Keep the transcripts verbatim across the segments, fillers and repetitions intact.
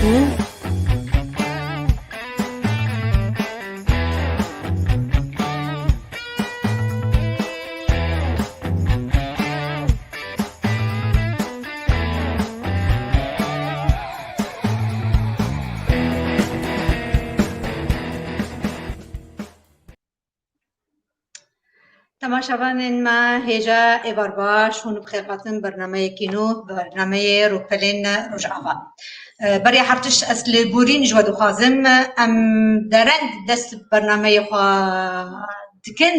Temaşevanên me hêja êvar baş, hûn bi xêr hatin bernameyekî nû, bernameyê Rûpelên Rojava. E, beriya her tişt ez lêborîn ji we dixwazim, em dereng dest bi bernameyê xwe dikin,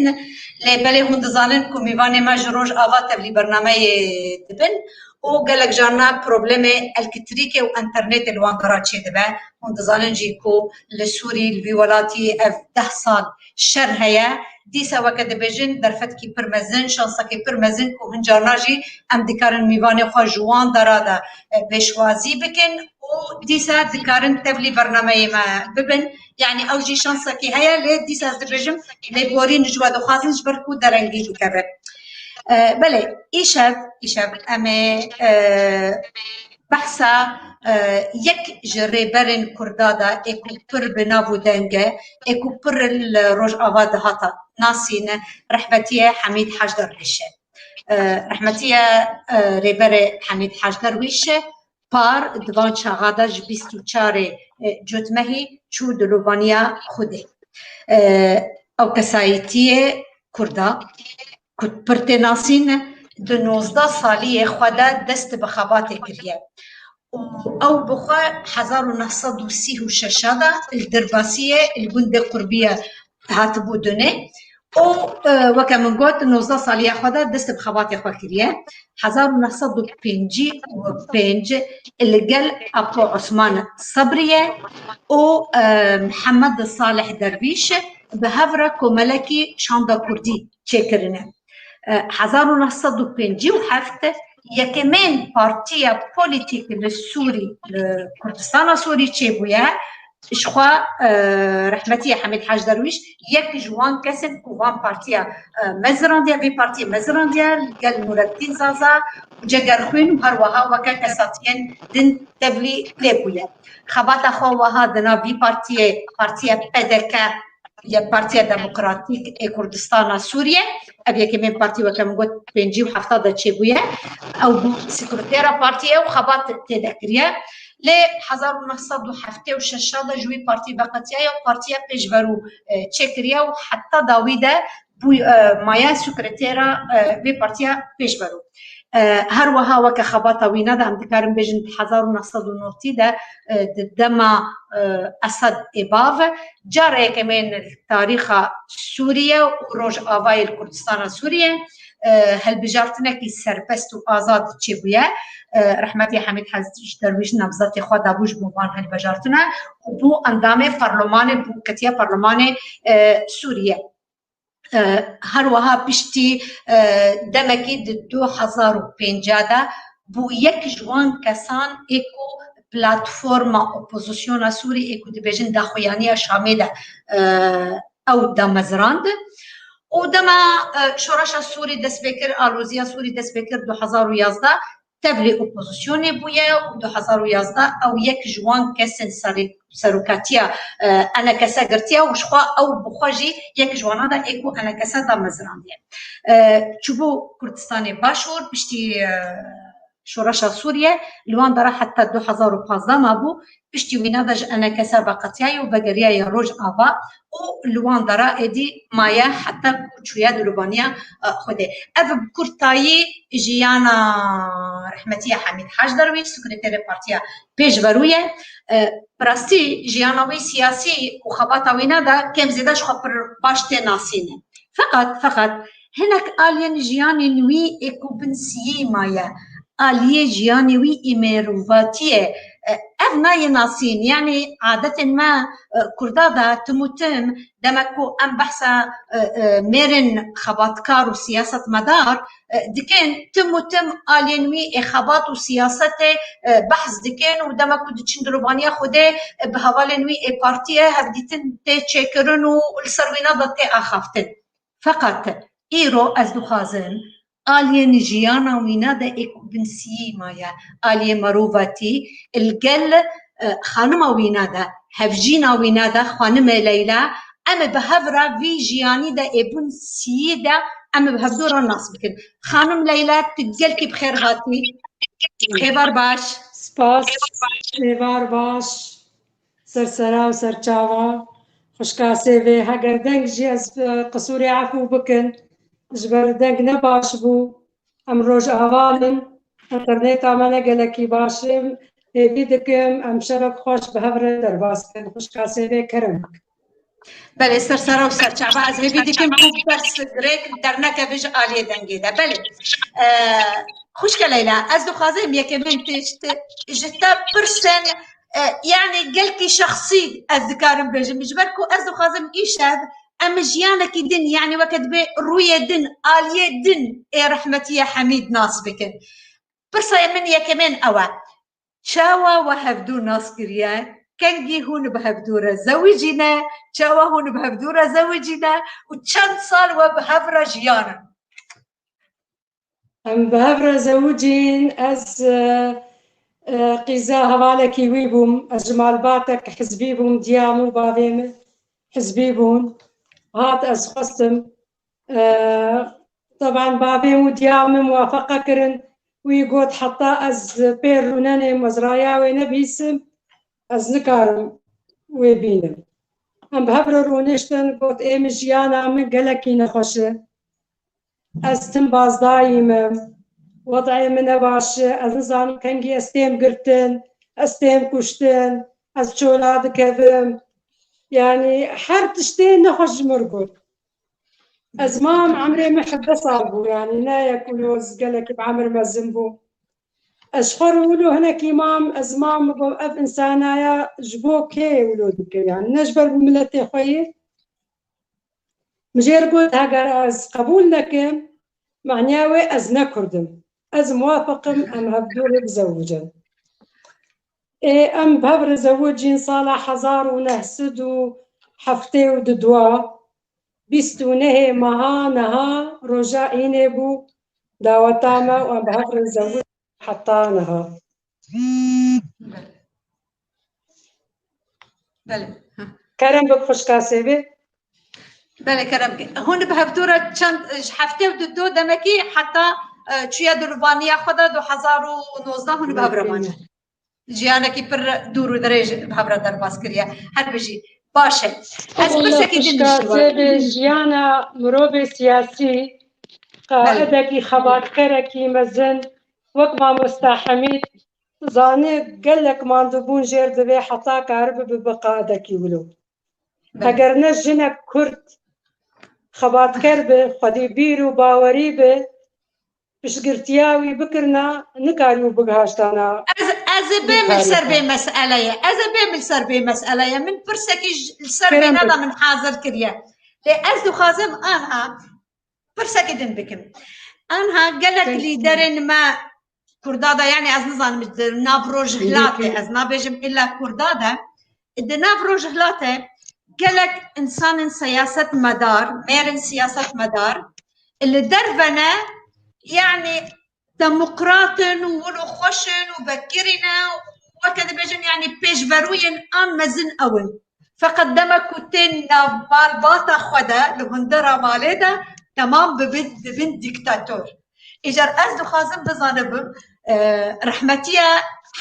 lê belê hûn dizanin ku mîvanê me ji Rojava tevlî bernameyê dibin û gelek carna problemê elektrîkê û înternetê li wan dara çêdibe. Hûn dizanin jî ku li Sûrî, li vî welatî ev deh sal şer heye. Dîsa weke dibêjin derfetkî pir mezin, şansekî pir mezin ku hin carna jî em dikarin mîvanê xwe ji wan dara de, e, pêşwazî bikin û dîsa dikarin tevlî bernameyê me bibin. Yanî ew jî şansekî heye, lê dîsa ez dibêjim lêborîn ji we dixwazin ji ber ku derengî bikeve. E, belê, îşev, îşev em ê, e, behsa, e, yek ji rêberên Kurda de ê ku pir bi nav û deng e, ê ku pir li Rojava dihata nasîn, rehmetiyê Hemîd Hec Derwîş e. E, rehmetiye, e, rêberê Hemîd Hec Derwîş e. Par di van çaxa de ji bîst û çarê, e, Cotmehî çû dilovaniya Xwedê. E, ew kesayetiyê Kurda, ku pir tê nasîn, di nozdeh saliyê xwe de dest bi xebatê kiriye. Û ew bi xwe hezar û neh sed û sî û şeş de li Dirbasiyê, li gundê Qurbiye hatibû dunê. Û, e, weke min got, nozdeh saliya xwe de dest bi xebatê xwe kiriye. Hezar û neh sed û pêncî û pênc li gel Apo Osman Sebriye û, e, Mihemed Salih Derwîş bi hev re komelekî şanda Kurdî çêkirine. E, hezar û neh sed û pêncî û heft yekemên partiya polîtîk li Sûrî, li Kurdistana Sûrî çêbûye. Jixwe, e, rehmetiyê Hemîd Hec Derwîş yek ji wan kesên ku van partiya, e, mezirandiye, vî partiyê mezirandiye, li gel Nûreddîn Zaza û Cegerxwîn û her wiha weke kesatiyên din tevlî lê bûye. Xebata xwe wiha di nav vî partiyê, partiya P D K, ya Partiya Demokratîk ê Kurdistana Sûriyê, ev yekemên partî, weke min got, pêncî û heft de çêbûye. Ew bû sekretera partiyê û xebat tê de kiriye. Lê hezar û neh sed û heftê û şeş de ji wî partî veqetiyaye û partiya Pêşverû, e, çêkiriye û heta dawî de bû, e, maye sekretera, e, vê partiya Pêşverû. E, her wiha weke xebata wîna de em dikarin bêjin di hezar û neh sed û notî de, e, di dema, e, Esed ê bav, cara yekemên li tarîxa Sûriye û Rojavayê li Kurdistana Sûriye, e, hilbijartinekî serbest û azad çêbûye. E, rehmetî Hemîd Hec Derwîş namzetê xwe dabû ji bo van hilbijartine û bû endamê parlemanê, bû ketiye parlemanê, e, Sûriye. E, her wiha piştî, e, demekî di du hezar û pênc de bû yek ji wan kesan ê ku platforma opozisyona Sûrî ê ku dibêjin daxuyaniya Şamê de, e, ew damezrand. Û dema, e, şoreşa Sûrî dest pê kir, aloziya Sûrî dest pê kir du hezar û yazdeh, tevlî opozisyonê bûye û du hezar û yazdeh ew yek ji wan kesên serê-, serokatiya, e, enekese girtiye û jixwe ew bi xwe jî yek ji wana de ê ku enekese damezirandiye. E, çûbû Kurdistanê Başûr, piştî, e, şoreşa Sûriye li wan dara heta du hezar û pazdeh mabû, piştî wîna de ji enekese veqetiyaye û vegeriyaye Rojava û li wan dara êdî maye heta ku çûye dilovaniya, e, Xwedê. Ev bi kurtayî jiyana rehmetiya Hemîd Hec Derwîş, sekreterê Partiya Pêşverû ye. E, bi rastî jiyana wî siyasî û xebata wîna de kêm zêde ji xwe pir baş tê nasîne. Feqet, feqet hinek aliyên jiyanên wî ê ku bin siyî maye, aliyê jiyanê wî ê mirovatiyê, e, ev nayê nasîn. Yanî adetên me, e, Kurda de tim û tim, demek ku em behsa, e, e, mêrên xebatkar û siyasetmedar, e, dikin, tim û tim aliyên wî ê xebat û siyasetê, e, behs dikin û demek ku diçin dilovaniya Xwedê, e, bi hevalên wî ê partiyê hevdîtin tê çêkirin û li ser wîna de tê axaftin. Feqet îro ez dixwazim aliyên jiyana wîna de ê ku bin siyî maye, aliyê mirovatî, li gel e, xanima wî nade, hevjîna wî nade, xanimê Leyla, em ê bi hev re vî jiyanî de ê bûn siyî de em ê bi hevdû re nas bikin. Xanim Leyla, tu gelkî bi xêr hatî. Êvar baş. Spas. Êvar baş. Ser sera û ser çava. Xwişka Sêvê, heger deng jî ez, e, qisûrê efû bikin. Ji ber deng ne baş bû. Em Rojava min, înterneta me ne gelekî baş e. Hêvî dikim em şevek xweş bi hev re derbas bikin. Xwişka Sêvê, kerem bik. Belê, ser sera û ser çava. Ez hêvî dikim ku pirs dirêk dernekeve ji aliyê dengê de. Belê. E, Xwişka Leyla, ez dixwazim yekemîn tişt ji te pirsên, e, yani gelkî şexsî ez dikarim bêjim. Ji ber ku ez dixwazim îşev em jiyanekî din, yani weke dibê rûyê din, aliyê din ê rehmetiye Hemîd nas bikin. Pirsayê min yekemîn ew e. Çawa we hevdû nas kiriye? Kengî hûn bi hevdû re zewicîne? Çawa hûn bi hevdû re zewicîne? Û çend sal we bi hev re jiyan in? Em bi hev re zewicîn, ez, e, e, qîza hevalekî wî bûm. Ez ji malbatek hizbî bûm, diya min û bavê min hizbî bûn. Hat ez xwestim. E, teban bavê min û diya min muwafeqe kirin. Wî got, heta ez pê rûnenê mezraya wê nebîsim, ez nikarim wê bînim. Em bi hev re rûniştin, got, ê min jiyana min gelekî nexweş e. Ez tim bazdayî me, wedayê min ne baş e, ez nizanim kengî ez têm girtin, ez têm kuştin, ez çola dikevim. Yani her tiştê nexweş ji min got. Ez mam, emrê min hevdeh sal bû, yani ne yek wilo ez gelekî bi emir mezin bû. Ez ji xwe re wilo hinekî mam, ez mam bibim, ev însanaya ji bo kê wilo dike, yani ne ji ber miletê xwe yê. Min jê re got, heger ez qebûl nekim, maniya wê ez ne Kurd im. Ez muwafiq im, em hevdû rê bizewicin. Ê, em bi hev re zewicîn sala hezar û neh sed û heftê û du, bîst û nehê meha niha roja înê bû daweta me û em bi hev re zewicîn heta niha. Belê. Kerem bik xwişka Sêvê. Belê, kerem bike. Hûn bi hevdû re çend, ji heftê û du demekî heta, e, çûye di rûvaniya xwe de du hezar û nozdeh hûn bi hev re manin. Jiyanekî pir dûr û dirêj bi hev re derbas kiriye. Her bijî. Baş e. Ez pirsekî din diştim. Sêvê, jiyana mirovê siyasî, qaidekî xebatkerekî mezin, wek mamosta Hemîd, zanî gelek mandûbûn jêr divê heta karibe bibe qaidekî wilo. Belê. Heger ne jinek Kurd xebatker bi, xwedî bîr û bawerî bi, piştgirtiya wî bikirina, nikarî û bigihaştana. Ez, ez ê bêm li ser vê meseleyê. Ez ê bêm li ser vê meseleyê. Min pirsekî ji, li ser vê neda min hazir kiriye. Lê ez dixwazim anha pirsekî din bikim. Anha gelek lîderên me Kurda de, yani ez nizanim di nav rojhilatê, ez nabêjim illa Kurda de, di nav rojhilatê gelek insanên siyasetmedar, mêrên siyasetmedar li derve ne, yani demokrat in û wilo xweş in û vekirî ne, weke dibêjin, yani pêşverûyên an mezin ew in. Feqet dema ku tên nav malbata xwe de, li hundera malê de, temam bibin, dibin dîktator. Îcar ez dixwazim bizanibim, e, rehmetiye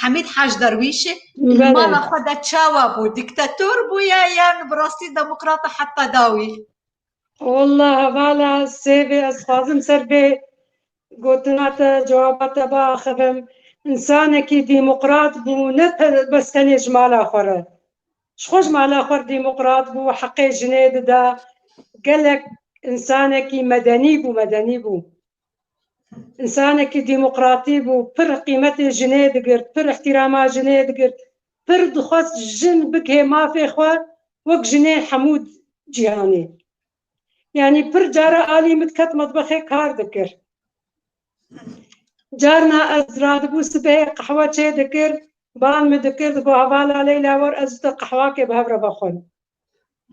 Hemîd Haj Derwîş, li mala xwe de çawa bû? Dîktator bûye yan bi rastî demokrat e heta dawî? Wallah, hevala Sêvê, ez dixwazim ser vê gotina te, cewaba te biaxivim. Însanekî demokrat bû, ne te-, bes tenê ji mala xwe re. Ji xwe ji mala xwe re demokrat bû, heqê jinê dida. Gelek însanekî medenî bû, medenî bû. Însanekî demokratî bû, pir qîmetê jinê digirt, pir îhtîrama jinê digirt, pir dixwest jin bigihê mafê xwe wek jinê hemû cîhanê. Yanî pir cara alî min diket metbexê kar dikir. Carna ez radibû sibehê qehwe çê dikir, bal min dikir, digot, "Hevala Leyla, wer ez û te qehwakê bi hev re vexwin."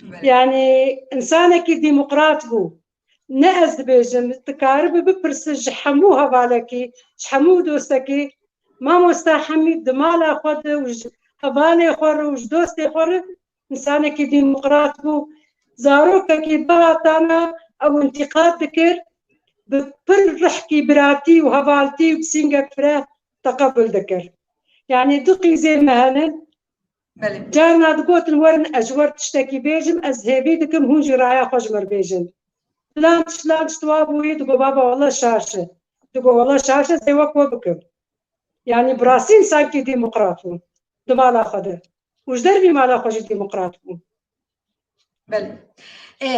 Belê. Yanî însanekî demokrat bû. Ne ez dibêjim, tu karibe bipirse ji hemû hevalekî, ji hemû dostekî, mamosta Hemîd di mala xwe de û ji hevalê xwe re û ji dostê xwe re însanekî demokrat bû. Zarokekî bihatana ew întîqad dikir, bi pir rihkî biratî û hevaltî û bi sîngek fireh teqebul dikir. Yanî du qîzê me hene. Belê. Carna digotin, werin ez ji we re tiştekî bêjim, ez hêvî dikim hûn jî raya xwe ji min re bêjin. Filan tişt, filan tişt wa bûyî, digo baba wele şaş e. Digo wele şaş e, ez ê wek we bikim. Yanî bi rastî însankî demokrat bû. Di mala xwe de. Û ji dervî mala xwe jî demokrat bû. Belê. E,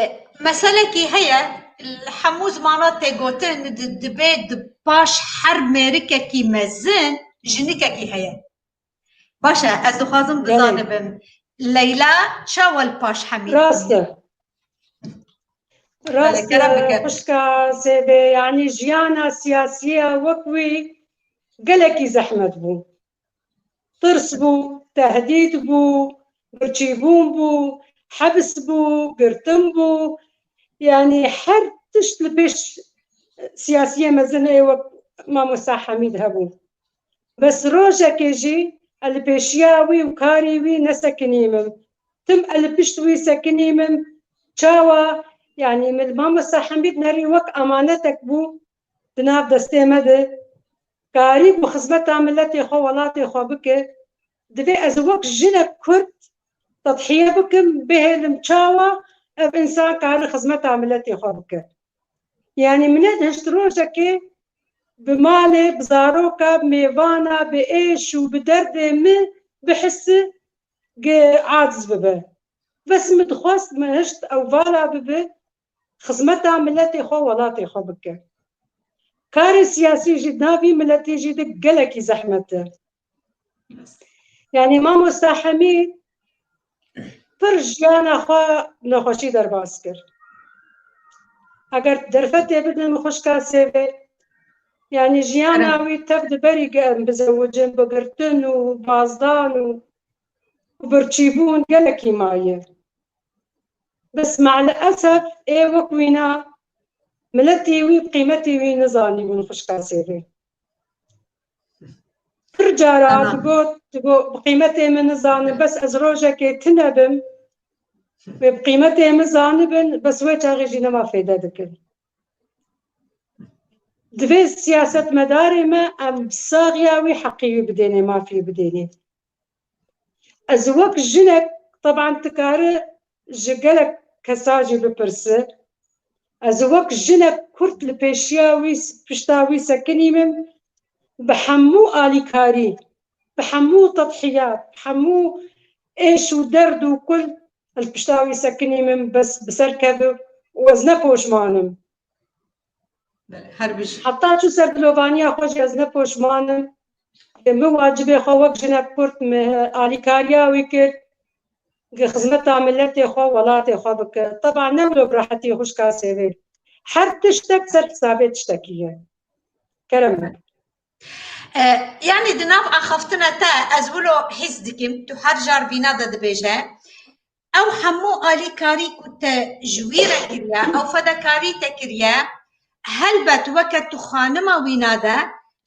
meselekî heye, li hemû zimana tê gotin, di, dibê di paş her mêrikekî mezin jinikekî heye. Baş e, ez dixwazim Belê. bizanibim. Leyla çawa li paş Hemîd Rast bûye? e. Rast Belê, kerem e, bike. Xwişka Sêvê, yanî jiyana siyasiya wek wî gelekî zehmet bû. Tirs bû, tehdîd bû, birçîbûn bû, hebs bû, girtin bû. Yanî her tişt li pêş siyasiyê mezin ê wek Mamosta Hemîd hebû. Bes rojekê jî ez li pêşiya wî û karî wî nesekinî min. Tim ez li pişt wî sekinî min. Çawa? Yanî min Mamosta Hemîd nerî wek emanetek bû di nav destê me de. Karî ku xizmeta miletê xwe, welatê xwe bike. Divê ez wek jinek Kurd tedhiye bikim, bihêlim çawa ev însan kare xizmeta miletê xwe bike. Yanî min nedihişt rojekê bi malê, bi zaroka, bi mêvana, bi êş û bi derdê min bihisi, gi aciz bibe. Bes min dixwest, min hişt ew vala bibe, xizmeta miletê xwe, welatê xwe bike. Karê siyasî jî di nav vî miletî jî de gelekî zehmet e. Yanî Mamosta Hemîd pir jiyana xwe nexweşî derbas kir. Eger derfetê bidin xwişka Sêvê, yanî jiyana Erê. wî tev di berî ge em bizewicin, bi girtin û bazdan û birçîbûn gelekî maye. Bes me'lesef ê wek wîna miletî wî bi qîmetê wî nizanîbûn xwişka Sêvê. Pir cara Tamam. digot, digot, bi qîmetê min nizanin, bes ez rojekê tune bim, wê bi qîmetê min zanibin, bes wê çaxê jî nema fêde dikin. Divê siyasetmedarê me em saxiya wî heqî wî bidênê, mafî wî bidênê. Ez wek jinek, teban tu kare ji gelek kesa jî bipirse, ez wek jinek Kurd li pêşiya wî, pişta wî sekinî min, bi hemû alîkarî, bi hemû tedhiyat, bi hemû êş û derd û kul li pişta wî sekinî min, bes bi ser keve û ez ne poşman im. Belê, her bijî. Heta çû ser dilovaniya xwe jî ez ne poşman im. Min wacibê xwe wek jinek Kurd, min alîkariya wî kir, gi xizmeta miletê xwe, welatê xwe bike. Teba ne wilo bi rehetî xwişka Sêvê. Her tiştek ser hisabê tiştekî ye. Kerem e. E, yanî di nav axaftina te ez wilo hîs dikim, tu her car vîna de dibêje. Ew hemû alîkarî ku te ji wî re kiriye, ew fedekarî te kiriye, helbet weke tu xanima wîna de,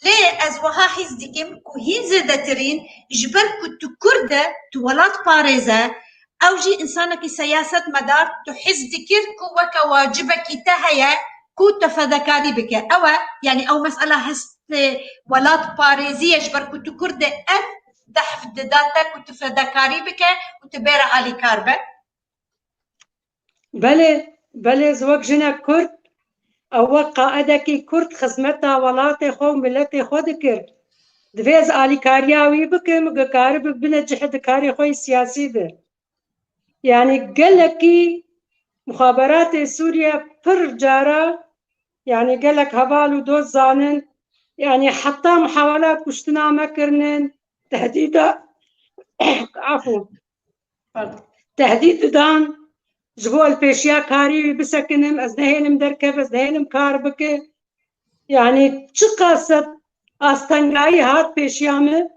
lê ez wiha hîs dikim ku hîn zêdetirîn ji ber ku tu Kurd e, tu welat parêze, ew jî însanekî siyasetmedar tu hîs dikir ku weke wacibekî te heye ku te fedekarî bike. Ew e, yanî ew mesela hestê welat parêzî ye ji ber ku tu Kurd e, ev dehf dida te ku tu fedekarî bike û tu bêre alîkar be? Belê, belê, ez wek jinek Kurd, ew wek qaidekî Kurd xizmeta welatê xwe û miletê xwe dikir. Divê ez alîkariya wî bikim, ku karibe bine cihê di karê xwe yê siyasî de. Yanî gelekî muxaberatê Sûriye pir cara, yanî gelek heval û dost zanin, yanî heta muhawela kuştina me kirinin, tehdîda, afû, Pardon. Tehdîd didan, ji bo ez pêşiya karî wî bisekinim, ez nehêlim derkev, ez nehêlim kar bike. Yanî çiqas astengayî hat pêşiya min,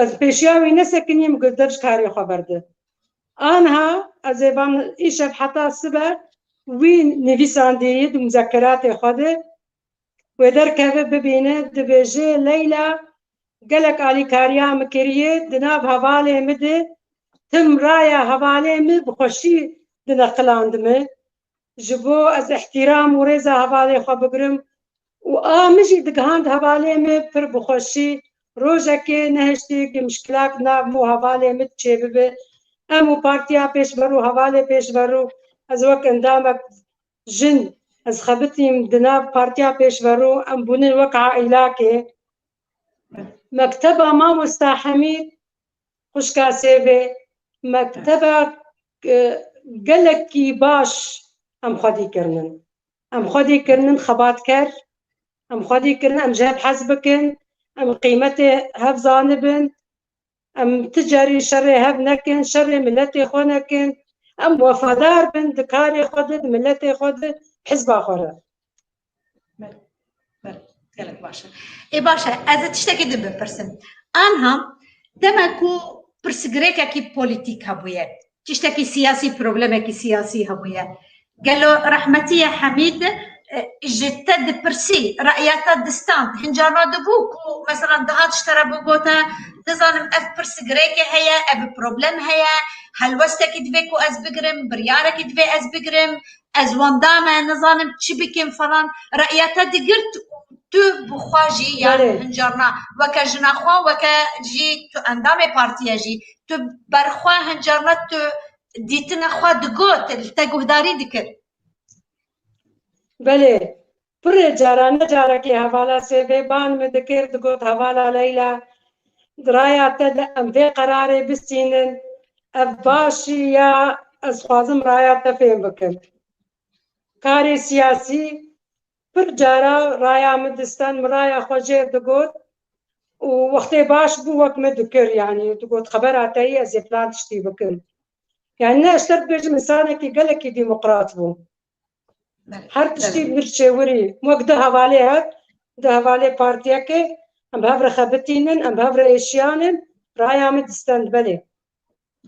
ez pêşiya wî nesekiniyim, ku dev ji karê xwe berde. Aniha ez ê van îşev heta sibe wî nivîsandî di muzekeratê xwe de, wê derkeve bibîne, dibêje, Leyla, gelek alîkariya min kiriye, di nav hevalê min de tim raya hevalê min bi xweşî dineqilandime. Ji bo ez îhtîram û rêza hevalê xwe bigirim û a min jî digihand hevalê min pir bi xweşî. Rojekê nehiştî ku mişkilak nav min û hevalê min çêbibe. Em û Partiya Pêşverû, hevalê Pêşverû, ez wek endamek jin, ez xebitîm di nav Partiya Pêşverû, em bûnin wek aîlakê. Mekteba Mamosta Hemîd, xwişka Sêvê, mekteba, e, gelekî baş em xwedî kirinin. Em xwedî kirinin xebatker, em xwedî kirinin, em ji hev hez bikin, em qîmetê hev zanibin, em ti carî şerê hev nekin, şerê miletê xwe nekin, em wefadar bin di karê xwe de, di miletê xwe de, hizba xwe re. Belê, belê, gelek baş e. Ê, baş e, ez ê tiştekî din bipirsim. Anha, dema ku pirsgirêkekî polîtîk hebûye, tiştekî siyasî, problemekî siyasî hebûye. Gelo rehmetiye Hemîd, e, ji te dipirsî, re'ya te distand, hincarna dibû ku, mesela, dihat ji te re bigota, nizanim, ev pirsgirêke heye, ev problem heye, helwestekî divê ku ez bigirim, biryarekî divê ez bigirim, ez wenda me, nizanim çi bikim falan, re'ya te digirt û tu bi xwe jî, yan Belê. hincarna, weke jina xwe, weke jî tu endamê partiyê jî, tu berxwe hincarna, tu dîtina xwe digot, li te guhdarî dikir. Belê, pirê caran, ne carekê hevala Sêvê ban min dikir, digot, "Hevala Leyla, di raya te de em vê qerarê bistînin, ev baş e ya ez xwazim raya te fêm bikim." Karê siyasî pir cara raya min distend, min raya xwe jêr digot û wextê baş bû wek min dikir, yanî digot, "Xebera te yî, ez ê filan tiştî bikim." Yanî ne, ez te dibêjim, însanekî gelekî demokrat bû. Belê, Her tiştî belê. bi çêwirî, wek du hevalê hev, du hevalê partiyekê, em bi hev re xebitînin, em bi hev re êşiyanin, raya min distend, belê.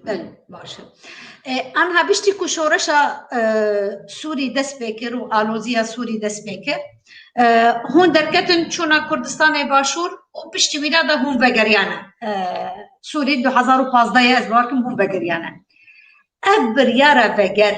Belê, baş e. E, anha piştî ku şoreşa, e, Sûrî dest pê kir û aloziya Sûrî dest pê kir, e, hûn derketin çûna Kurdistanê Başûr û piştî wîna de hûn vegeriyane. E, Sûrî du hezar û pazdeh ye, ez bawer kim hûn vegeriyane. Ev biryara veger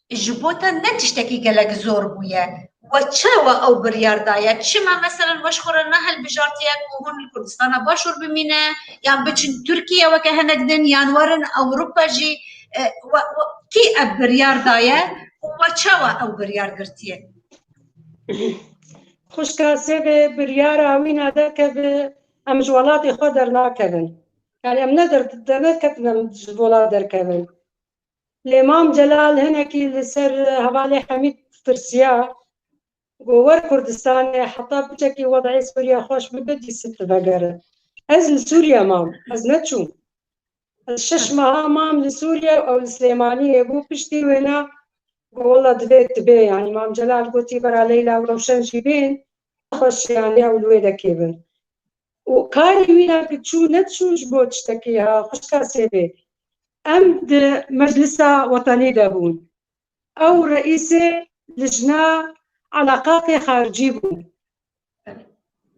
ji bo te ne tiştekî gelek zor bûye. We çawa ew biryar daye? Çima, meselen, we ji xwe re nehilbijartiye ku hûn li Kurdistana Başûr bimîne, yan biçin Tirkiye weke hinek din, yan werin Ewropa jî, e, we, we, kî ev biryar daye û we çawa ew biryar girtiye? Xwişka Sêvê, biryara wîna derkeve, em ji welatê xwe dernakevin. Yani em ne der-, derneketin em ji welat derkevin. Lê Mam Celal hinekî li ser hevalê Hemîd pirsiya, got, "Wer Kurdistanê, heta piçekî wed'ê Sûriye xweş bibe, dîsa tu vegere." Ez li Sûriye mam, ez neçûm. Ez şeş meha mam li Sûriye, ew li Silêmaniyê bû. Piştî wêna got, "Wela divê tu bê." Yanî Mam Celal gotî, "Bera Leyla û Rewşen jî bên, xweş, yanî ew li wê dekê bin." Û karê wî ne ki çû, neçû ji bo tiştekî ha, xwişka Sêvê. Em di Meclisa Wetenî de bûn. Ew reîsê lijna eleqatê xaricî bû.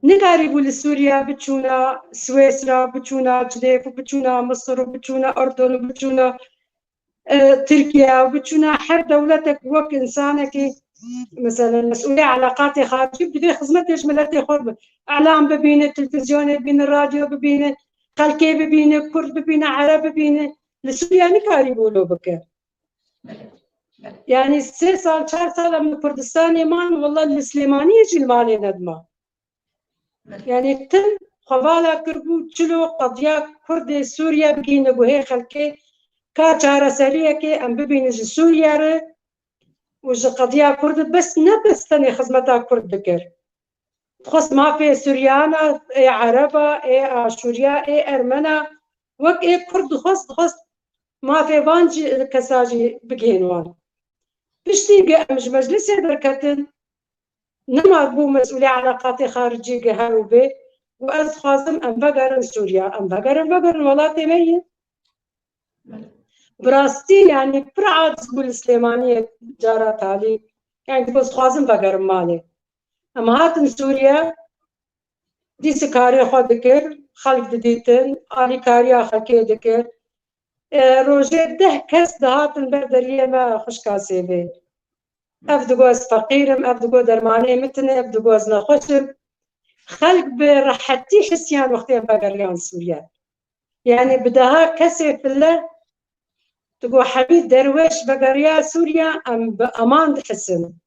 Nikarîbû li Sûriye biçûna Swêsra, biçûna Cinêv û biçûna Misir û biçûna Urdun û biçûna e, Tirkiye û biçûna her dewletek wek însanekî, meselen, mesûlê eleqatê xaricî, divê xizmetê ji miletê xwe bibe. Îlam bibîne, televîzyonê bibîne, radyo bibîne, xelkê bibîne, Kurd bibîne, Ereb bibîne. Li Sûriye nikarîbû lo bike. Yani sê sal, çar sal em li Kurdistanê man, wela li Silêmaniyê jî li malê nedima. Yani tim xwe vala kiribû çilo qediya Kurdê Sûriye bigihîne guhê xelkê, ka çareseriyekê em bibînin ji Sûriye re û ji qediya Kurd, bes ne bes tenê xizmeta Kurd dikir. Dixwest mafê Sûriyana, ê Ereba, ê Aşûriya, ê Ermena, wek ê Kurd dixwest, dixwest mafê van jî, kesa jî bigihên wan. Piştî ge em ji meclisê derketin, nema bû mesûlê eleqatê xaricî ge her û bê, û ez dixwazim em vegerin Sûriya. Em vegerin, vegerin welatê me yê. Bi rastî, yani, pir aciz bû li Silêmaniyê cara talî. Yani, dixwazim vegerin malê. Em hatin Sûriye, Dîsî karê xwe dikir, xelk didîtin, alîkariya xelkê dikir. E, rojê deh kes dihatin ber deriyê me xwişka sêvê. Ev digo ez feqîr im, ev digo dermanê min tune, ev digo ez nexweş im. Xelk bi rehetî hisiyan wextê em vegeriyan Sûriye. Yani bi deha kesê file digo Hemîd Derweş vegeriya Sûriye, em bi eman dihisin.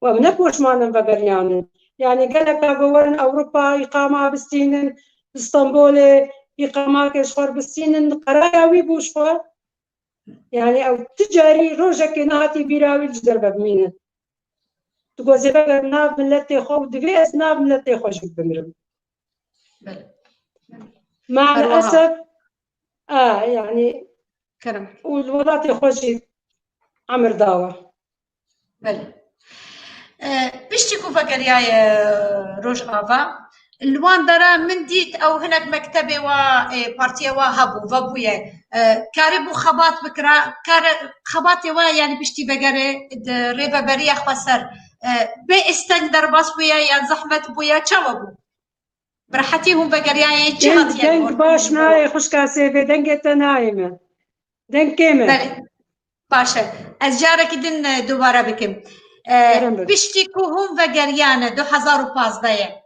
Û em ne poşman in vegeriyanin. Yani geleka ku werin Ewropa îqama bistînin, bi Stenbolê îqamakê ji xwe bistînin, qeraya wî bû ji xwe. Yani ew ti carî rojekê nehatî bîra wî ji derve bimînin. Digo ez ê vegerim nav miletê xwe û divê ez nav miletê xwe jî bimirim. Belê. Maalesef, a, yani Kerem. Û li welatê xwe jî emir dawe. Belê. E, piştî ku vegeriyaye Rojava, li wan dera min dît ew hinek mektebê wa, e, partiya wa hebû, vebûye. E, karîbû xebat bikira, kare, xebatê wa yani piştî vegerê di rêveberiya xweser, e, bê isteng derbas bûye yan zehmet bûye, çawa bû? Bi rehetî hûn vegeriyayê çi Deng, hatiye deng baş nayê, xwişka sêvê, dengê te nayê me. Deng kêm e. Belê. Baş e. Ez carekî din, e, dubare bikim. E, Kerem bik. Piştî ku hûn vegeriyane du hezar û pazdeh ye.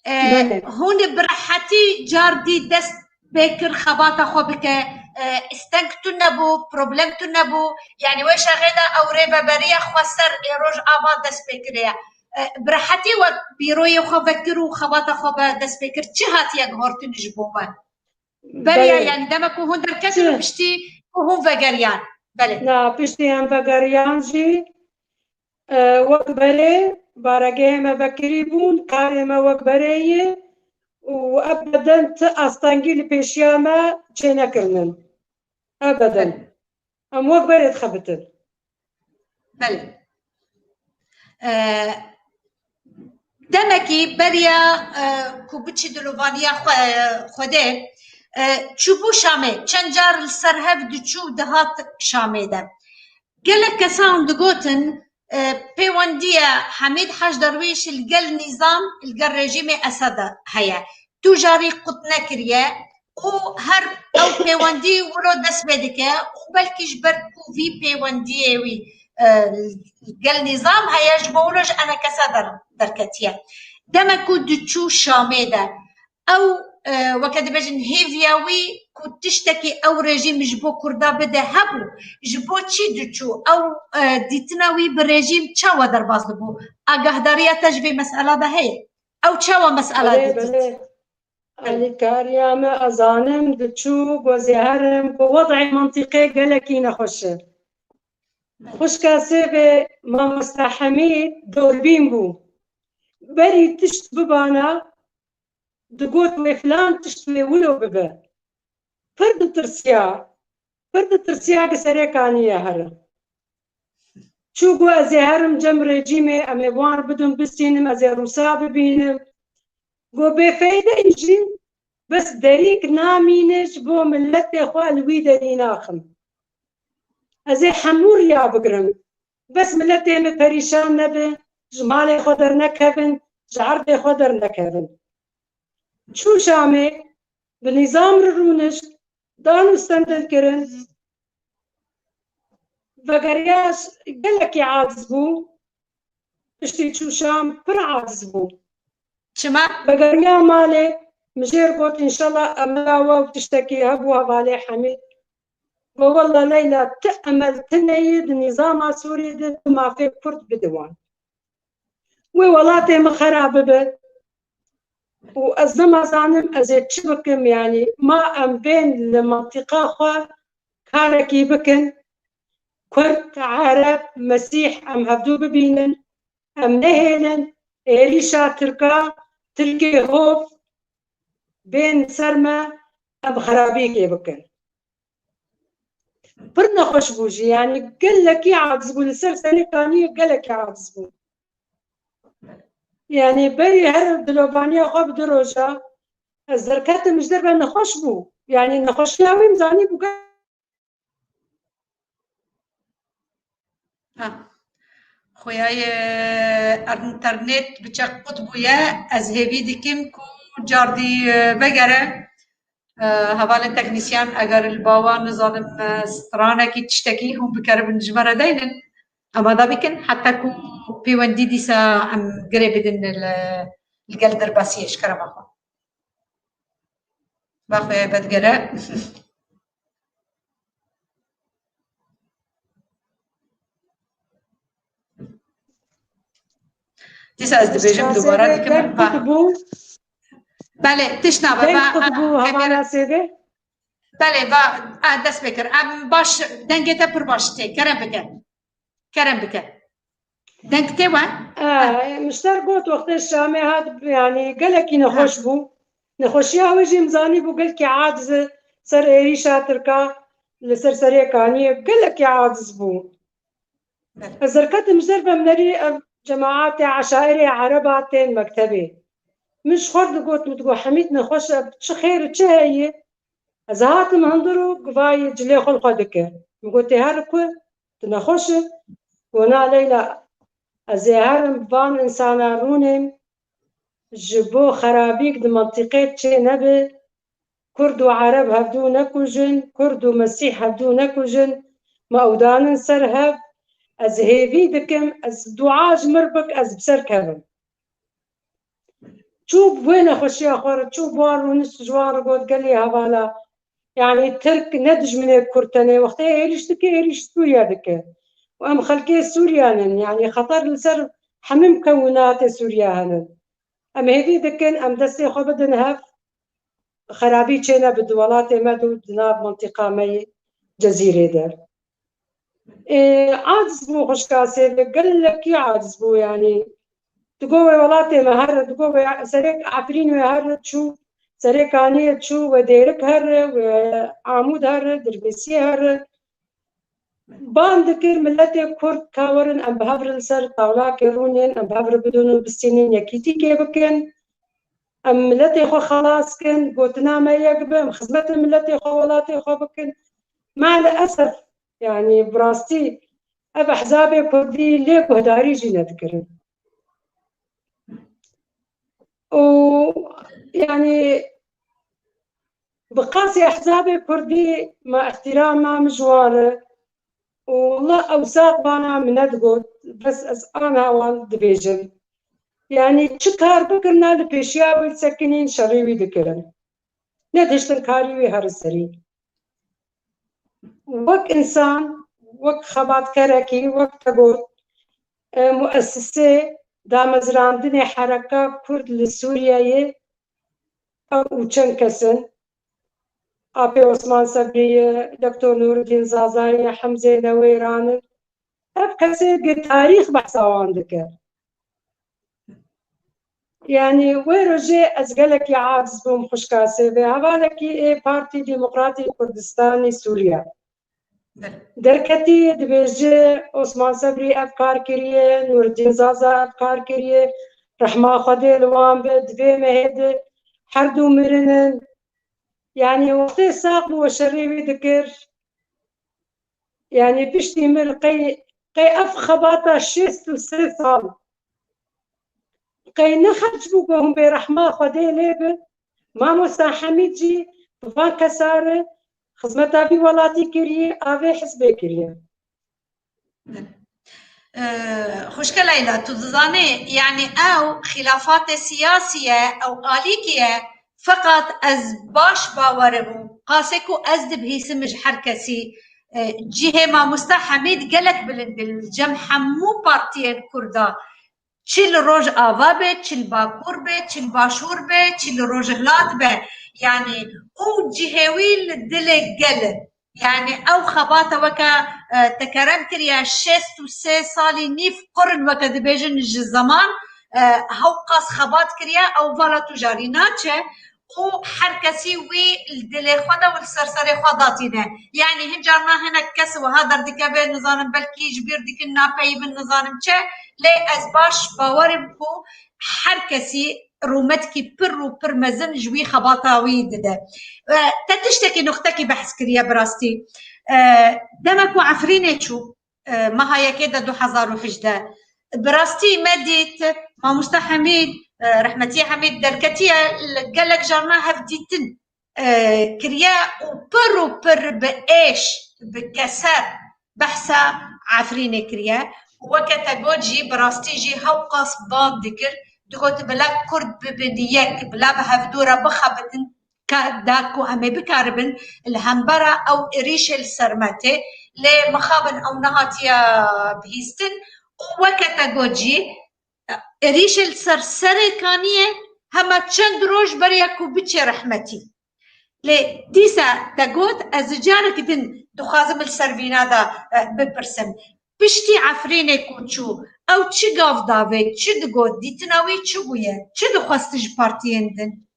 E, Belê. Hûn ê bi rehetî car dî dest pê kir xebata xwe bike, e, steng tune bû, problem tune bû. Yani wê şexê de ew rêveberiya xweser ê Rojava dest pê kiriye. E, bi rehetî we bîroyê xwe vekir û xebata xwe be dest pê kir. Çi hatiye guhartin ji bo we? Beriya, Belê. Yani dema ku hûn derketin û Çi? Piştî ku hûn vegeriyan. Belê. Na, piştî em vegeriyan jî, e, wek berê baregehê me vekirî bûn, karê me wek berê ye û ebeden ti astengî li pêşiya me çênekirinin. Ebeden. Belê. Em wek berê dixebitin. Belê. E, demekî beriya, e, ku biçî dilovaniya xwe, Xwedê, e, çûbû Şamê, çend car li ser hev diçû dihat Şamê de. Gelek kesan digotin, e, pêwendiya Hemîd Hec Derwîş li gel nîzam, li gel rejîmê Esed heye. Tu carî qut nekiriye û her ew pêwendî wilo dest pê dike û belkî ji ber ku vî pêwendiyê wî, e, gel nîzam heye, ji bo wilo ji enekese der-, derketiye. Demek ku diçû Şamê de ew, e, weke dibêjin hêviya wî ku tiştekî ew rejîm ji bo Kurda bide hebû, ji bo çi diçû? Ew, e, dîtina wî bi rejîm çawa derbas dibû? Agahdariya te ji vê mesela de heye? Ew çawa mesela Belê, didît? Belê. Alîkariya me, ez zanim, diçû, gozê herim, ku wed'ê mintîqê gelekî nexweş e. Xwişka sêvê mamosta Hemîd dorbîn bû. Berî tişt bibana, digot wê filan tişt wê wilo bibe. Pir ditirsiya, pir ditirsiya ku serê kaniye here. Çû got, ez ê herim cem rejîmê, em ê wan bidin bistînim, ez ê Rûsa bibînim. Got, bêfeyde jî, bes derîk namîne ji bo miletê xwe li wî derî naxim. Ez ê hemû riya bigirim. Bes miletê min perîşan nebe, ji malê xwe dernekevin, ji erdê xwe dernekevin. Çû Şamê, bi nîzam re rûnişt, dan û stendin kirin. Vegeriya gelekî aciz bû. Piştî çû Şam pir aciz bû. Çima? Vegeriya malê, mijêr got, înşallah emela we û tiştekî hebû hevalê Hemîd. Got, wella Leyla, ti emel tune ye di nîzama Sûrî de tu mafê Kurd bide wan. Wê welatê min xera bibe. Û ez nema zanim ez ê çi bikim, yanî ma em bên li mintîqa xwe karekî bikin, Kurd, Ereb, Mesîh em hevdû bibînin, em nehêlin êrîşa Tirka, Tirkê hov bên ser me, em xerabîkê bikin. Pir nexweş bû jî, yanî gelekî aciz bû, li ser serê kaniyê gelekî aciz bû. Yanî berî her dilovaniya xwe bi du roja ez derketim ji derve nexweş bû. Yanî nexweşiya wî min zanîbû Ha. Xuya ye, internet biçe qut bûye. Ez hêvî dikim ku cardî, e, vegere, e, hevalên teknîsyen, eger li bawa nizanim, e, stranekî tiştekî hûn bikeribin ji me re deynin, amada bikin, heta ku pêwendî dîsa em girê bidin li, li gel derbasiyê ji kerema xwe. Ba xwe vedigere. Dîsa ez dibêjim, dubare dikim. Deng qut bû. Belê, tişt nabe. Deng qut bû, hevala sêvê. Belê, va, a, dest pê kir. Em baş, dengê te pir baş tê. Kerem bike. Kerem bike. Deng tê we? E, Mişter got, wextê Şamê hat, yanî gelekî nexweş bû. Nexweşiya wê jî em zanî bû, gelkî aciz e, ser êrîşa Tirka li ser Serê Kaniyê gelekî aciz bû. Belê. Ez derketim ji derve, em nerî ev cemaatê eşairê ereba tên mektebê. Min ji xwe re digot, min digot, Hemîd nexweş e, çi xêr e, çi heye? Ez hatim hundir û givayê cilê xwe li xwe dikir. Min got, tê her ku tu nexweş î? Got, na Leyla, ez ê herim bi van însana rûnêm, ji bo xerabîk di mentiqê çê nebe, Kurd û Ereb hevdû nekujin, Kurd û Mesîh hevdû nekujin, me ew danin ser hev, ez hêvî dikim, ez dua ji mir bik, ez bi ser kevim. Çû bi wê nexweşiya xwe re, çû bi wan rûnişt, ji wan re got, gelê hevala, yanî Tirk ne dijminê Kurd tenê, wextê êrîş dike, êrîş Sûriye dike. Û em xelkê Sûriye nin, yanî xeter li ser hemî mukewinatê Sûriye henin. Em hêvî dikin, em destê xwe bidin hev, xerabî çêne bi di welatê me de û di nav mintîqa me yê Cezîrê de. Ê, aciz bû xwişka sêvê, gelekî aciz bû, yanî digo wê welatê me here, digo wê serê Efrîn wê here çû, serê Kaniyê çû, wê Dêrik here, wê Amûd here, Dirbêsiyê here. Ban dikir miletê Kurd ka werin em bi hev re li ser tawlakê rûnên, em bi hev re bidûn û bistînin, yekîtîkê bikin. Em miletê xwe xelas kin, gotina me yek be, em xizmetê miletê xwe, welatê xwe bikin. Maalesef, yanî bi rastî ev ehzabê Kurdî lê guhdarî jî nedikirin. Û yanî bi qasî ehzabê Kurdî me îhtîrama min ji wan re û wela ew sax vana min nedigot, bes ez ana wan dibêjim. Yanî çi kar bikirina li pêşiya wî sekinîn şerê wî dikirin. Nedihiştin karî wî here serî. Wek însan, wek xebatkerekî, wek te got, e, muesisê damezrandinê hereka Kurd li Sûriyeyê, ew û çend kes in? Apê Osman Sebrî ye, Doktor Nûreddîn Zaza ye, Hemzê Newêran in. Ev kesê gi tarîx behsa wan dike. Yanî wê rojê ez gelekî aciz bûm xwişka sêvê. Hevalekî ê Partî Demokratî Kurdistanî Sûriye. Belê. Derketî dibêje, Osman Sebrî ev kar kiriye, Nûreddîn Zaza ev kar kiriye, rehma Xwedê li wan be, di vê mehê de her du mirinin. Yanî wextê sax bû, we şerê wî dikir. Yanî piştî mir qey, qey ev xebata şêst û sê sal qey ne xerc bû ku hûn bê rehma Xwedê lê bin? Mamosta Hemîd jî bi van kesa re xizmeta vî welatî kiriye, a vê hizbê kiriye. Ee, xwişke Leyla, tu dizanî, yanî ew xîlafatê siyasî ye, ew alîkî ye, feqat ez baş bawer bûm, qasê ku ez dibihîsim ji her kesî, e, cihê mamosta Hemîd gelek bilind e, li cem hemû partiyên Kurda, çi li Rojava be, çi li Bakur be, çi li Başûr be, çi li Rojhilat be, yanî û cihê wî li dilê gel e. Yanî ew xebata weke, e, te kerem kiriye, şêst û sê salî nîv qurn weke dibêjin ji zeman, e, hewqas xebat kiriye, ew vala tu jarî naçe û her kesî wî li dilê xwe de û li ser serê xwe datîne. Yanî hin carna hinek kes wiha derdikeve, nizanim belkî ji bîr dikin, napeyivin, nizanim çi, lê ez baş bawer im ku her kesî rûmetkî pir û pir mezin ji wî xebata wî dide. E, te tiştekî nuxtekî behs kiriye bi rastî. E, dema ku Efrînê çû, e, meha yekê de du hezar û hejdeh, bi rastî me dît, mamoste Hemîd e, rehmetiyê Hemîd derketiye, li gelek carna hevdîtin, e, kiriye û pir û pir bi êş, bi keser behsa Efrînê kiriye. Û weke te got jî, bi rastî jî hewqas bang dikir, digot, bila Kurd bibin yek, bila bi hevdû re bixebitin, ka, da ku em ê bikaribin li hembera ew êrîşê li ser me tê, lê mixabin ew nehatiye bihîstin û weke te got jî, êrîşê li ser Serêkaniyê hema çend roj beriya ku biçe rehmetî. Lê dîsa te got, ez carekî din dixwazim li ser vîna de, eh, bipirsim. Piştî Efrînê ku çû, ew çi gav davê, çi digot, dîtina wî çi bûye, çi dixwest ji partiyên din?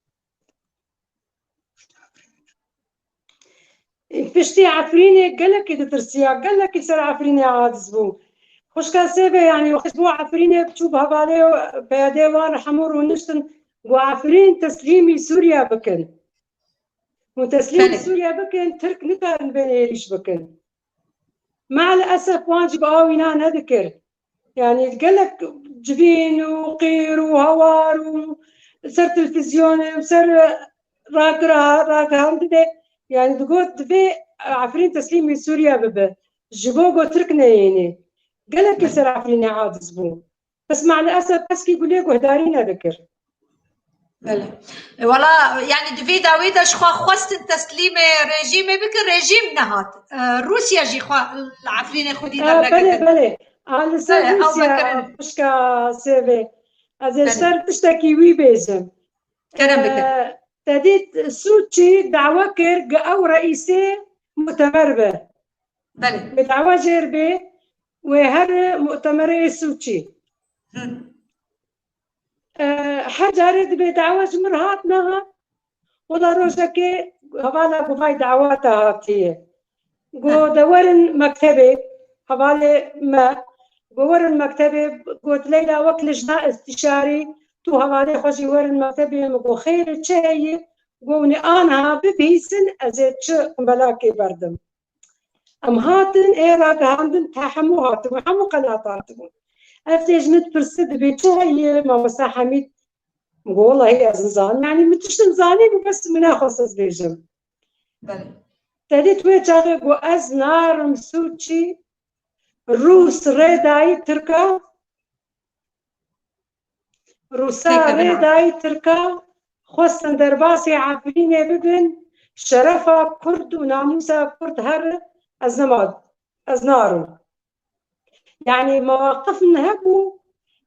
Piştî Efrînê gelekî ditirsiya, gelekî ser Efrînê aciz bû. Xwişka Sêvê, yanî, wextî bû Efrînê, çû bi hevalê, peyadê wan hemû rûniştin, got, Efrîn teslîmî Sûriye bikin. Hûn teslîmî Belê. Sûriye bikin, Tirk nikarin bên êrîş bikin. Me'el esef wan jî bi awîna nedikir. Yanî gelek civîn û qîr û hawar û ser televîzyonê û ser ragir-, ragihandinê, yanî digot, divê Efrîn teslîmî Sûriye bibe. Ji bo ku Tirk neyêne. Gelekî Belê. ser Efrînê aciz bû. Bes me'el esef keskî ku lê guhdarî nedikir. Belê. E, wala, yani di vê dawê de ji xwe xwestin teslîmê rejîmê bikin, rejîm nehat. E, Rûsya jî xwe li Efrînê xwedî E, derneketin. Belê, belê. A, li ser Belê, ew Rûsya, vekirin. Xwişka Sêvê. Ez ê Belê. ser tiştekî wî bêjim. Kerem bikin. E, te dît Sûçî dawe kir ku ew reîsê mutemer be. Belê. Wê dawa jêr bê, wê her mutemerê Sûçî. Hı. E, her carê dibê dawa ji min re hat nehat. Wela rojekê hevala ku vay dawa te hatiye. Got, Heh. de werin mektebê, hevalê me, got, werin mektebê, got, Leyla, wek lijna îstîşarî, tu hevalê xwe jî werin mektebê, min got, xêr e, çi heye? Got, hûn ê aniha bibihîsin, ez ê çi qumbelatê berdim. Em hatin, ê ragihandin, te hemû hatibû, hemû qelat hatibû. Ev tê ji min dipirse, dibê çi heye, mamosta Hemîd? Min got, wellahî ez nizanim. Yanî min tiştin zanîbû, bes min nexwest ez bêjim. Belê. Te dît wê çaxê got, ez narim Sûçî, Rûs rê dayî Tirka, Rûsa Pêke rê bira. dayî Tirka, xwestin derbasî Efrînê bibin, şerefa Kurd û namûsa Kurd here, ez nema, ez narim. Yanî mewaqif min hebû,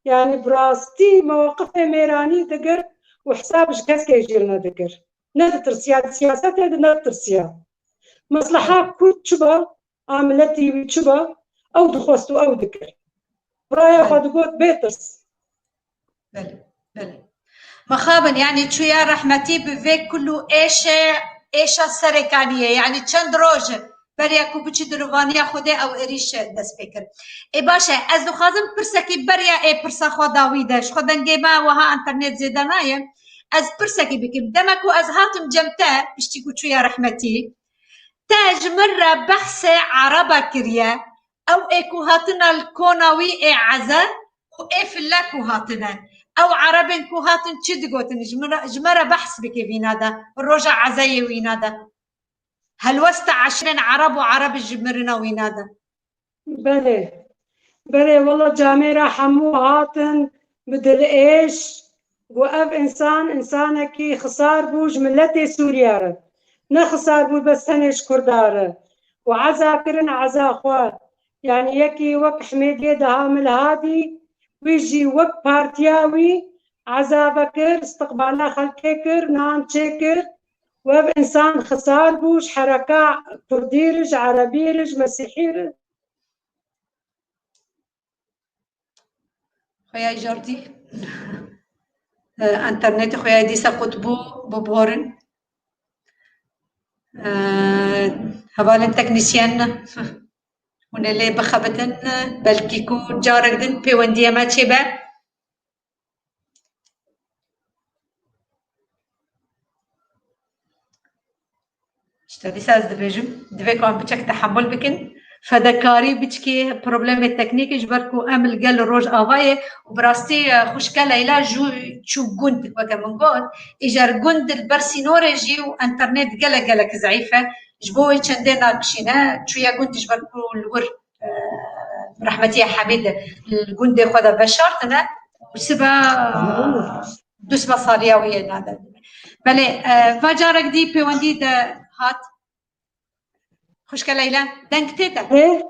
yanî bi rastî mewaqifê mêranî digir û hesab ji keskê jî nedikir. Nedirsiya, di siyasetê de nedirsiya. Mesleha Kurd çi be, a miletî wî çi be, ew dixwest û ew dikir. Bi raya xwe Belê. digot bê tirs. Belê, belê. Mixabin, yanî çûya rehmetî bi vê kul û êşe, êşa Serêkaniyê, yanî çend roj e, beriya ku biçî dilovaniya Xwedê ew êrîş dest pê kir. Ê baş e, ez dixwazim pirsekî beriya ê pirsa xwe dawî de, ji xwe dengê me wiha enternet zêde nayê. Ez pirsekî bikim. Dema ku ez hatim cem te, piştî ku çûya rehmetî, te ji min re behsê Ereba kiriye, ew ê ku hatine li kona wî ê Eze û ê file ku hatine. Ew Erebên ku hatin çi digotin? Ji min re, ji me re behs bike vîna de, roja Ezeyê wîna de. Helwesta eşrên Ereb û Ereb ji mirina wîna de. Belê. Belê, wela camêra hemû hatin bi dilêş, got ev însan, însanekî xisar bû ji miletê Sûriye re. Ne xisar bû bes tenê ji Kurda re. Û eza kirin eza xwe. Yanî yekî wek Himêdiyê Deha Milhadî, wî jî wek partiya wî eza vekir, istiqbala xelkê kir, nan çêkir. Û ev însan xisar bû ji hereka Kurdî re, ji Erebî re, ji Mesîhî re. Xuya jordî. E, enternetê xuya dîsa qut bû, biborin. E, hevalên teknîsyen, hûn ê lê bixebitin, belkî ku carek din pêwendiya me çêbe. Îşte dîsa ez dibêjim, divê ku em biçek tehemul bikin. Fedekarî biçkî problemê teknîkê ji ber ku em li gel Rojavayê û bi rastî, e, xwişke Leyla jû çû gund, weke min got, îjar gund li ber sînorê jî û enternet gelek gelek zeîf e. Ji bo wê çendê nakişîne, çûye gund ji ber ku li wir, e, rehmetiye Hemîd li gundê xwe de veşartine û sibe du sibe saliya wî yê nade. Belê, e, va carek dî pêwendî de hat. Xwişke Leyla, deng tê te? Ê,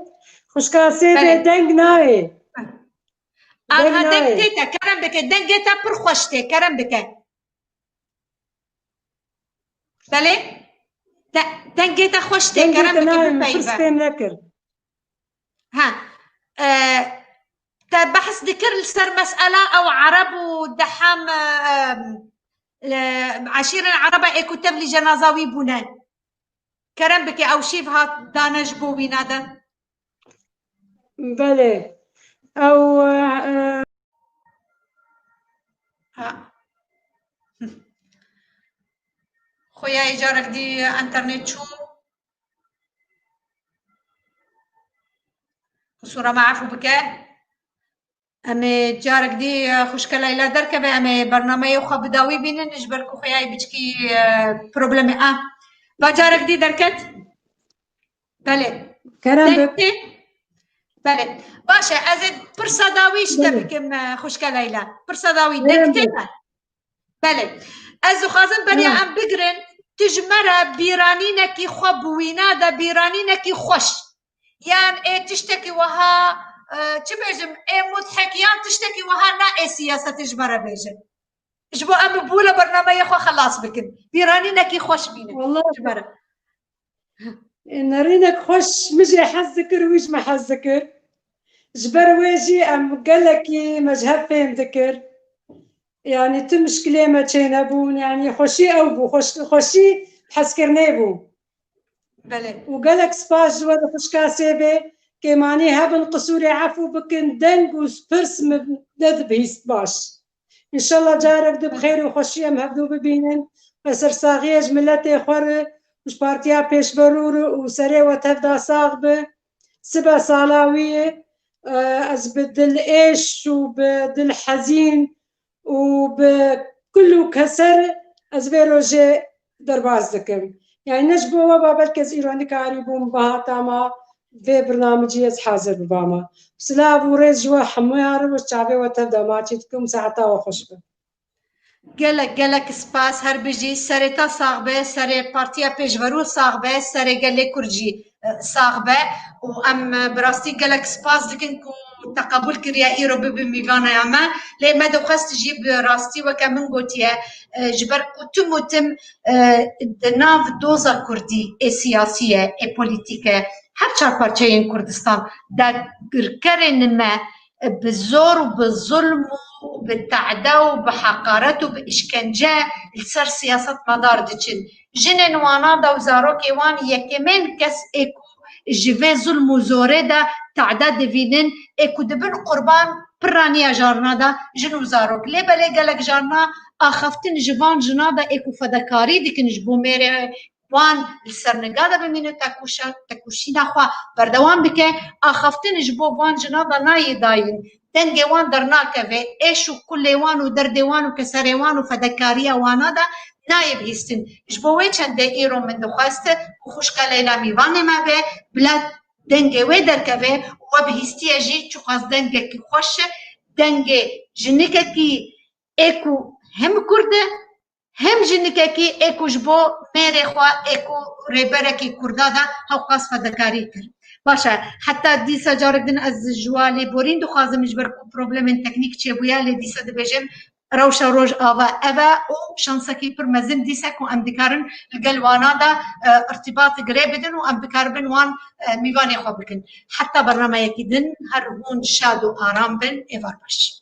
xwişka Sêdê Belê. deng nayê. Aha, Deng deng nayê. tê te, kerem bike, dengê te pir xweş tê, kerem bike. Belê? De, dengê te xweş tê, Dengê kerem te bike, nayê, min bipeyve. pirs fêm nekir. Ha. E, te behs dikir li ser mesela ew Ereb û deham, e, e, eşîrên Ereba ê ku tevlî cenaza wî bûne. Kerem bike, ew şîv hat dane ji bo wîna de. Belê. Ew, e, Ha. Xuya ê carek dî enternet çû. Qisûra me efû bike. Em ê carek dî, e, xwişke Leyla derkeve, em ê bernameyê xwe bi dawî bînin, ji ber ku xweyayê biçkî, e, problemê a. Va carek dî derket? Belê. Kerem Deng bik. tê? Belê. Baş e, ez ê pirsa dawî ji te Belê. bikim, e, xwişke Leyla. Pirsa dawî, Kerem deng tê bik. te? Belê. Ez dixwazim beriya Ha. em bigirin, tu ji me re bîranînekî xwe bi wîna de, bîranînekî xweş. Yan ê tiştekî wiha, e, çi bêjim, ê mudhek yan tiştekî wiha ne ê siyasetê ji me re bêjin. Ji bo em bi bûla bernameyê xwe xelas bikin. Bîranînekî xweş bînin Wallahî ji me re. Ê, nerînek xweş, min jê hez dikir, wî ji me hez dikir. Ji ber wê jî em gelekî me ji hev fêm dikir. Yanî tu mişkilê me çênebûn, yanî xweşî ew bû, xweş-, xweşî hezkirinê bû. Belê. Û gelek spas ji we re xwişka Sêvê, kêmanî hebin qisûrê efû bikin, deng û pirs min nedibihîst baş. Înşallah carek di bi xêr û xweşî em hevdû bibînin. Bi sersaxiyê ji miletê xwe re û ji Partiya Pêşverû re û serê we tev da sax bi. Sibe sala wî ye. E, ez bi dil êş û bi dil hezîn û bi kul û keser ez vê rojê derbas dikim. Yani ne ji bo we ba belkî ez îro nikarîbûm bihata ma vê birnamicî ez hazir bibama. Silav û rêz ji we hemûyan re û çavê we tev de maçî dikim, saeta we xweş be. Gelek, gelek spas, her bijî, serê te sax be, serê Partiya Pêşverû sax be, serê gelê Kurd jî, e, sax be û em, e, bi rastî gelek spas dikin ku te qebûl kiriye îro bibe mîvaneya me. Lê me dixwest jî bi rastî weke min gotiye, e, ji ber ku tim û tim, e, di nav doza Kurdî ê siyasî ye, ê polîtîk e, her çar parçeyên Kurdistan dagirkerên me bi zor û bi zulm û bi tehde û bi heqaret û bi îşkence li ser siyasetmedar diçin. Jinên wana da û zarokê wan yekemên kes ê ku ji vê zulm û zorê de tehde divînin, ê ku dibin qurban piraniya jarna de jin û zarok. Lê belê gelek jarna axaftin ji van jina de ê ku fedekarî dikin ji bo mêrê wan li ser niga de bimîne, tekûşa-, tekûşîna xwe berdewam bike, axaftin ji bo van jina de nayê dayîn, dengê wan dernakeve, êş û kulê wan û derdê wan û keserê wan û fedekariya wana de nayê bihîstin. Ji bo wê çendê îro min dixwest ku xwişka Leyla mîvanê me be, bila dengê wê derkeve û we bihîstiye jî, çiqas dengekî xweş e, dengê jinikekî ê ku hem kurd e, hem jinikekî ê ku ji bo mêrê xwe ê ku rêberekî kurda de hewqas fedekarî kir. Baş e, heta dîsa carek din ez ji we lêborîn dixwazim, ji ber ku problemên teknîk çêbûye, lê dîsa dibêjim rewşa Rojava ev e û şansekî pir mezin dîsa ku em dikarin li gel wana de, e, irtîbat girê bidin û em bikaribin wan, e, mîvanê xwe bikin. Heta bernameyekî din her hûn şad û aram bin, êvar baş.